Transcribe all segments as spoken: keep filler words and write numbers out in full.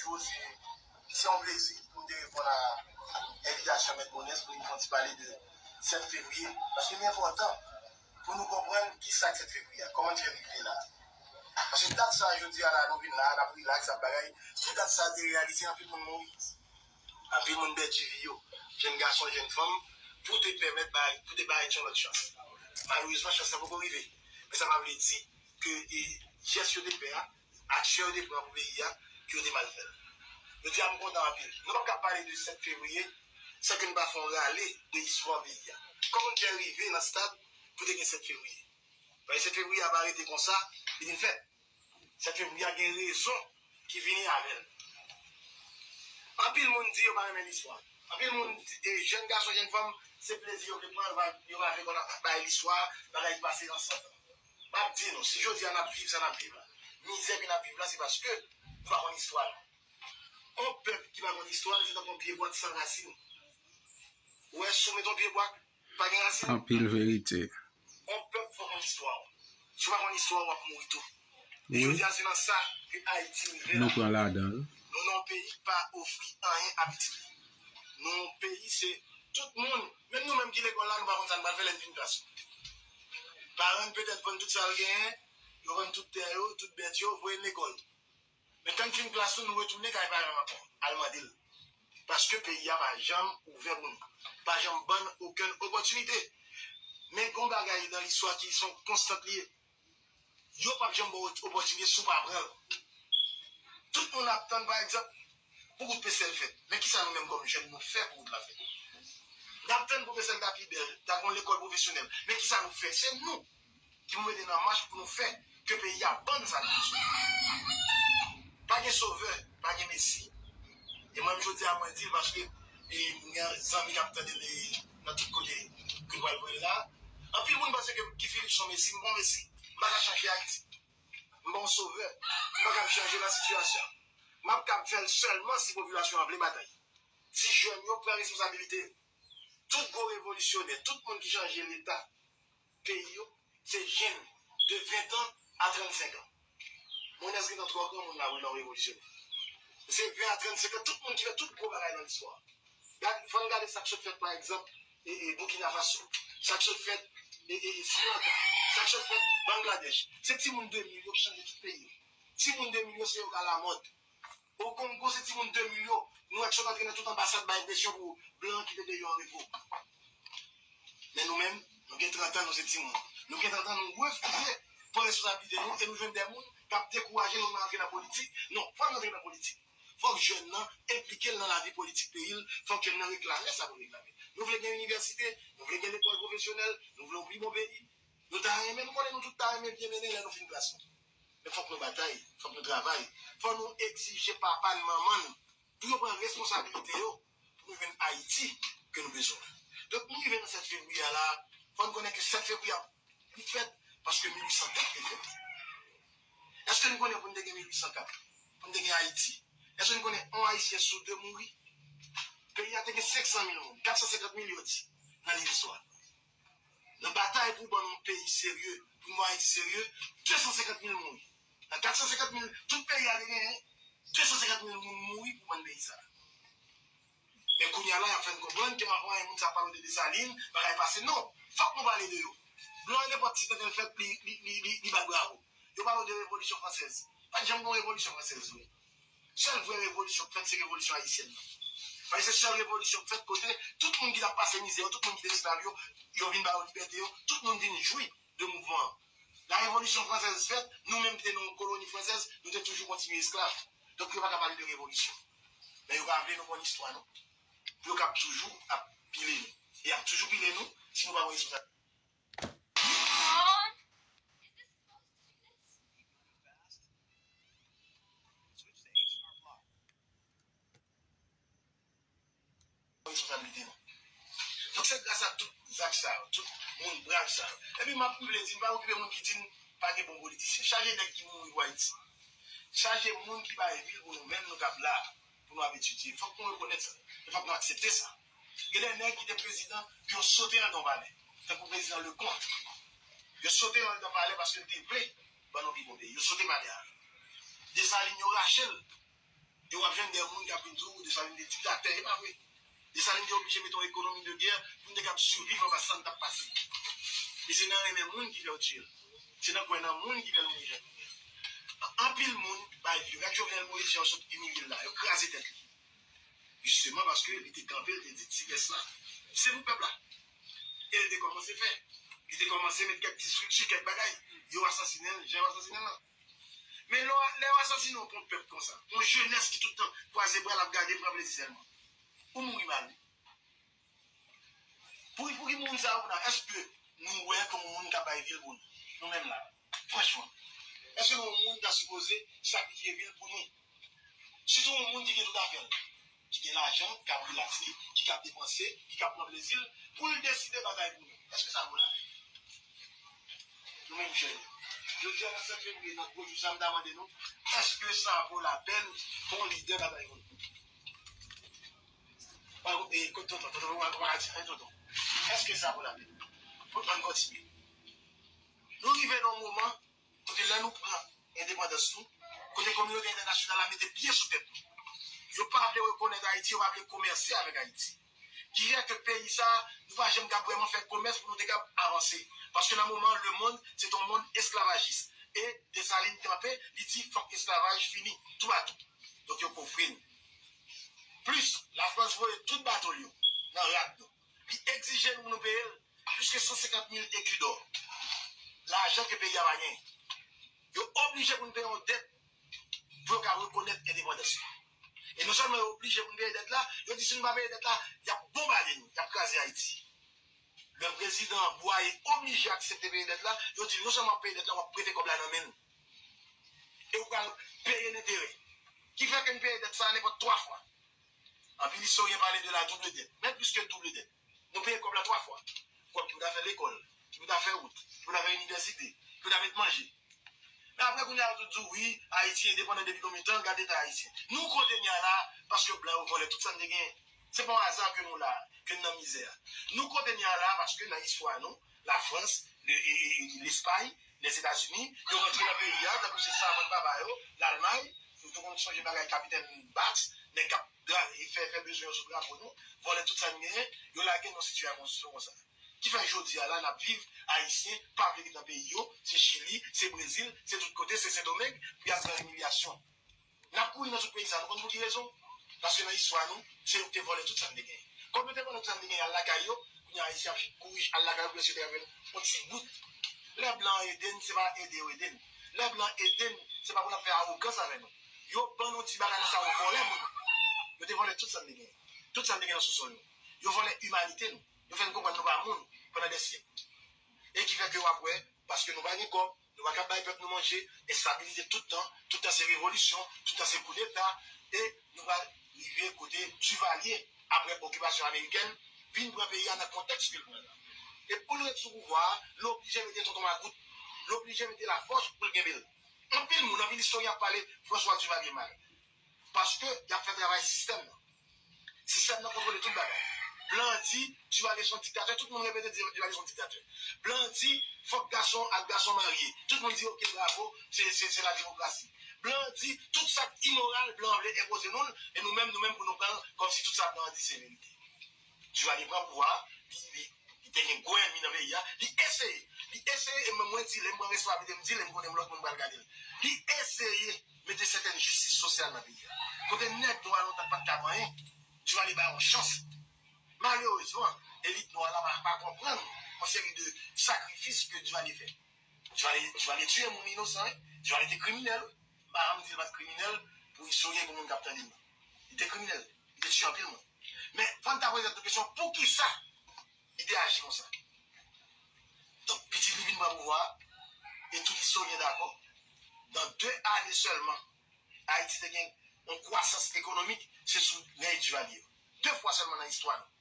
Jou se, se yon plezi pou m te reponn a envitasyon Mèt Bonès pou n vin fè yon ti pale de sèt fevriye. Paske li enpòtan pou nou konprann ki sa k sèt fevriye a, kòman n fè rive la. Paske dat sa a, jodi a la, nou vin la, n ap rilaks, n ap bagay. Si dat sa a te reyalize, anpil moun mouri. Anpil moun pèdi vi yo. Jèn gason, jèn fanm, pou te pèmèt bay, pou te bay yon lòt chans. Malerezman, chans la poko rive. Men sa pa vle di ke, e, jès yo te fè a, aksyon yo te pran pou peyi a, ke yo te mal fè l. Jodi a, m kontan anpil. Nou p ap ka pale de sèt fevriye san ke n pa fè yon rale de istwa peyi a. Kòman n fè rive nan stad pou te gen sèt fevriye? Paske sèt fevriye a pa rete konsa, li vin fèt. Sèt fevriye a gen rezon ki vini avè l. Anpil moun di yo pa renmen listwa. Anpil moun, e, jèn gason, jèn fanm, se plezi yo vle pran, yo pa, yo pa vle konn bay listwa, bagay ki pase nan san tan. M ap di nou, si jodi a n ap viv sa n ap viv la, mizè ke n ap viv la, se paske nou pa konn istwa nou. Yon pèp ki pa konn istwa l, se tankou yon pye bwa ki san rasin. Ou wè, si w met yon pye bwa, pa gen rasin. Anpil verite. Yon pèp fò konn istwa w. Si w pa konn istwa w, w ap mouri tou. E wi, jodi a, se nan sa ke Ayiti rive la. Nou pran ladan l. Nou nan yon peyi ki pa ofri anyen a pitit li. Nou yon peyi, se tout moun, menm nou menm ki lekòl la, nou pa konn sa n pral fè lè n fin klas. Paran n petèt vann tout sa l genyen, yo vann tout tè yo, tout bèt yo, voye n lekòl. Men kan n fin klas nou, nou retounen kay paran ankò, al mande l. Paske peyi a pa janm ouvè pou nou. Pa janm ban n okenn opòtinite. Men gen yon bagay nan listwa ki se yon konstant li ye. Yo p ap janm ba w opòtinite si w pa pran l. Tout moun ap tann, pa egzanp, pou gout P C L fèt. Men kisa nou menm kòm jèn nou fè pou gout la fèt? N ap tann pou P C L ta pi bèl, ta gen yon lekòl pwofesyonèl. Men kisa nou fè? Se nou ki pou mete nan mach pou nou fè ke peyi a ban n sa n bezwen. Pa gen sovè, pa gen mesi. E mwen menm jodi a mwen di l paske, e, m gen zanmi k ap tande l, e, nan tout kote ke m pral voye l la. Anpil moun panse ke Guy Philippe se yon mesi, m pa yon mesi. M pa ka chanje Ayiti. M pa yon sovè. M pa kab chanje lasitiyasyon. M ap kab fè l sèlman si popilasyon an vle batay. Si jèn yo pran responsabilite yo. Tout gwo revolisyonè, tout moun ki chanje leta peyi yo, se jèn de ven an a trannsenk an. Monès gentan twò granmoun la wi lè w revolisyonè. Se ven a trannsenk an, tout moun ki fè tout gwo bagay nan listwa. Gad, fò n gade sa k sot fèt, pa egzanp, e, e, Burkina Faso, sa k sot fèt, e, e, e, Sri Lanka, sa k sot fèt Bangladèch. Se timoun de mil yo ki chanje tout peyi yo. Timoun de mil yo, se yo k alamòd. O Kongo, se timoun de mil yo. Nou wè k sot antre nan tout anbasad bay enpresyon pou blan kite peyi yo an repo. Men nou menm, nou gen trant an, nou se timoun. Nou gen trant an, nou refize pran responsablite nou e nou jwenn de moun k ap dekouraje nou nan antre nan politik. Non, fò n antre nan politik. Fòk jèn nan enplike l nan lavi politik peyi l, fòk jèn nan reklame sa pou l reklame. Nou vle gen inivèsite, nou vle gen lekòl pwofesyonèl, nou vle yon pi bon peyi. Nou ta renmen, nou konnen nou tout ta renmen byen mennen lè nou fin klas nou. Men fòk nou batay, fòk nou travay. Fò nou egzije papa n, manman n, pou yo pran responsabilite yo, pou nou jwenn Ayiti ke nou bezwen. Donk, nou rive nan sèt fevriye a la, fò n konnen ke sèt fevriye a li fèt paske mil uit san kat te fèt. Èske nou konnen pou n te gen mil uit san kat, pou n te gen Ayiti, èske nou konnen yon Ayisyen sou de mouri? Peyi a te gen senk san mil moun, kat san senkant mil yo di nan liv istwa. Nan batay pou ban nou yon peyi serye, pou nou ban Ayiti serye, de san senkant mil mouri. Nan kat san senkant mil, tout peyi a te genyen, de san senkant mil moun mouri pou ban peyi sa a. Men kounye a la, y ap fè n konprann ke anvan yon moun sa pale w de Desalin, bagay pase. Non, fòk nou pale de yo. Blan an, nenpòt ti tenten l fèt, li, li, li, li, li bat bravo. Yo pale w de revolisyon fransèz. Pa t janm gen yon revolisyon fransèz vre. Sèl vrè revolisyon k fèt, se revolisyon ayisyèn nan. Paske se sèl revolisyon k fèt kote tout moun ki t ap pase mizè yo, tout moun ki te esklav yo, yo vin ba yo libète yo, tout moun vin jwi de mouvman an. La revolisyon fransèz fèt, nou menm ki te nan yon koloni fransèz, nou te toujou kontinye esklav. Donk, yo pa ka pale de revolisyon. Men yo pa vle nou konn istwa nou. Pou yo kab toujou ap pile nou. E y ap toujou pile nou si nou pa pran responsabilite. Responsabilite nou. Donk, se gras a tout zak sa yo, tout moun brav sa yo. Epi, m ap vle di, m pa okipe moun ki di n pa gen bon politisyen. Chaje nèg ki mouri pou Ayiti. Chaje moun ki bay vi l pou nou menm, nou k ap la, pou nou ap etidye. Fòk nou rekonèt sa. E fòk nou aksepte sa. Gen de nèg ki te prezidan, ke yo sote anndan palè. Tankou prezidan Leconte. Yo sote anndan palè paske l te vle ban nou pi bon peyi. Yo sote palè a. Desalin, yo rache l. E w ap jwenn de moun k ap vin di w Desalin te diktatè. E pa vre. Desalin te oblije mete yon ekonomi de gè pou n te kab siviv anba sa n t ap pase. E se nan renmen moun ki fè yo tiye l. Se nan kwè nan moun ki fè l mouri jan l mouri. Anpil moun bay vi yo. Gad Jovenel Moïse jan yo sot imilye l la. Yo kraze tèt li. Jisteman paske li te kanpe, li te di ti pyès la, se pou pèp la. E li te kòmanse fè. Li te kòmanse met kèk ti estrikti, kèk bagay. Yo asasinen l, jan yo asasinen l lan. Men lè w asasinen yon pèp konsa, yon jenès ki tout tan kwaze bra l ap gade, pran plezi sèlman. Ou mouri mal wi. Pou, pou ki moun sa yo la, èske nou wè kòm yon moun ka bay vi l pou nou? Nou menm la, franchman, èske nou yon moun ta sipoze sakrifye vi l pou nou? Sitou yon moun ki gen tout afè l, ki gen lajan, ki ka rilaks li, ki ka depanse, ki ka pran plezi l, pou l deside bagay pou nou. Èske sa vo lapèn? Nou menm jèn yo. Jodi a nan sèt fevriye, nan gwo jou sa, m ta mande nou, èske sa vo lapèn pou yon lidè bagay pou nou? Mwen, e, kot tonton, tonton, mwen, mwen, mwen, tonton. Èske sa vo lapèn? Bon, ann kontinye. Nou rive nan yon moman kote lè nou pran endepandans nou, kote kominote entènasyonal la mete pye sou tèt nou. Yo pa vle rekonèt Ayiti, yo pa vle komèse avèk Ayiti. Ki fè ke peyi sa, nou pa janm kab vrèman fè komès pou nou te kab avanse. Paske nan moman an, lemonn, se te yon monn esklavajis. E Desalin kanpe, li di fòk esklavaj fini, toupatou. Donk yo kofre nou. Plis, Lafrans voye tout bato l yo nan rad nou. Li egzije nou pou nou peye l plis ke san senkant mil eku dò. Lajan ke peyi a pa genyen. Yo oblije pou nou peye yon dèt pou yo ka rekonèt endepandans yo. E non sèlman yo oblije pou nou peye dèt la, yo di si nou pa peye dèt la, y ap bonbade nou, y ap kraze Ayiti. Lè prezidan Bwaye oblije aksepte peye dèt la, yo di l non sèlman w ap peye dèt la, w ap prete kòb la nan men l. E ou pral peye l enterè. Ki fè ke n peye dèt sa a nenpòt twa fwa. Anpil istoryen pale de la double dette, men plis ke double dette. Nou peye kòb la twa fwa. Kòb ki pou ta fè lekòl, ki pou ta fè wout, ki pou ta fè inivèsite, ki pou ta met manje. Men apre kounye a yo tou di w wi, Ayiti endepandan depi konbyen tan, gade eta Ayisyen. Nou kote n ye a la, paske blan yo vòlè tout sa n te genyen. Se pa yon aza ke nou la, ke n nan mizè a. Nou kote n ye a la, paske nan istwa nou, Lafrans, le, e, e, e, Lespay, Lèzetazini, yo rantre nan peyi a, tankou se savann papa yo, Lalmay, nou tou konn sonje bagay kapitèn Bax, nèg k ap dra-, e fè, fè bezwen yo sou drapo nou, vòlè tout sa n genyen, yo lage n nan sitiyasyon konsa. Ki fè jodi a la, n ap viv, Ayisyen pa vle ret nan peyi yo, se Chili, se Brezil, se tout kote, se Sendomeng, pou y al pran imilyasyon. N ap kouri nan tout peyi sa, nou konn pou ki rezon? Paske nan istwa nou, se yo ki te vòlè tout sa n te genyen. Kòm yo te vòlè tout sa n te genyen, y al lakay yo, kounye a Ayisyen ap kouri al lakay yo pou yo eseye te jwenn yon ti bout. Lè blan ede n, se pa ede yo ede n. Lè blan ede n, se pa pou n ap fè awogans avè nou. Yo ban nou ti bagay nou sa yo vòlè pou nou. Yo te vòlè tout sa n te genyen. Tout sa n te genyen nan sousòl nou. Yo vòlè imanite nou. Yo fè n konprann nou pa moun pandan dè syèk. E ki fè ke w ap wè, paske nou pa gen kòb, nou pa kab bay pèp nou manje, enstabilite tout tan, tout tan se revolisyon, tout tan se koudeta, e nou pral rive kote Duvalier, apre okipasyon amerikèn, vin pran peyi a nan kontèks ke l pran la. E pou l ret sou pouvwa a, l oblije mete tonton magout, l oblije mete lafòs pou l kenbe l. Anpil moun, anpil istoryen ap pale François Duvalier mal. Paske y ap fè travay sistèm nan. Sistèm nan kontwole tout bagay. Blan di Duvalier se yon diktatè, tout moun repete di Duvalier se yon diktatè. Blan di fòk gason ak gason marye. Tout moun di oke, bravo, se, se, se la demokrasi. Blan di tout sa k imoral, blan vle enpoze nou l, e nou menm, nou menm pou nou pran l kòmsi tout sa blan di se verite. Duvalier pran pouvwa a, li, li, li te gen gwo ènmi nan peyi a, li eseye, li eseye, e mwen, mwen di, lè m pran responsabilite, m di, lè m konnen lòt moun pral gade l. Li eseye mete sètèn jistis sosyal nan peyi a. Kote nèg nwa lontan pa t ka fè anyen, Duvalier ba yo yon chans. Malerezman, elit nwa la pa, pa konprann yon seri de sakrifis ke Duvalier fè. Duvalier, Duvalier tiye moun inosan, wi. Duvalier te kriminèl, wi. M pa janm di l pa t kriminèl, pou istoryen, pou moun k ap tande m nan. Li te kriminèl, li te tiye anpil moun. Men, fò n ta poze tèt nou kesyon, poukisa li te aji konsa? Donk, pitit li vin pran pouvwa a, e tout istoryen dakò, nan de ane sèlman, Ayiti te gen yon kwasans ekonomik, se sou rèy Duvalier yo. De fwa sèlman nan istwa nou.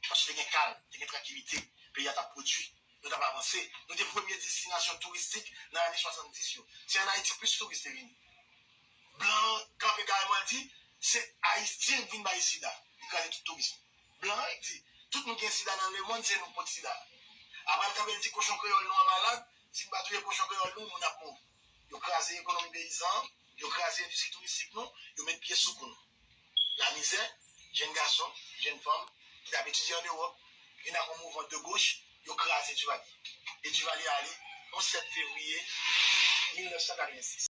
Paske te gen kalm, te gen trankilite, peyi a t ap pwodui, nou t ap avanse. Nou te premye destinasyon touristik nan ane swasanndis yo. Se ann Ayiti plis touris te vini. Blan an kanpe kareman, l di, se Ayisyen k vin bay sida. Li kraze tout touris. Blan an di, tout moun ki gen sida nan lemonn, se nou k pot sida. Apre l kanpe, l di, kochon kreyòl nou an malad, si n pa touye kochon kreyòl nou, moun ap mouri. Yo kraze ekonomi peyizan an, Yo kraze endistri touristik nou, yo met pye sou kou nou. Lamizè, jenn gason, jenn fanm ki t ap etidye an Ewòp, vin ak yon mouvman de goch, yo kraze Duvalier. E Duvalier ale yon sèt fevriye mil nèf san katrevensis.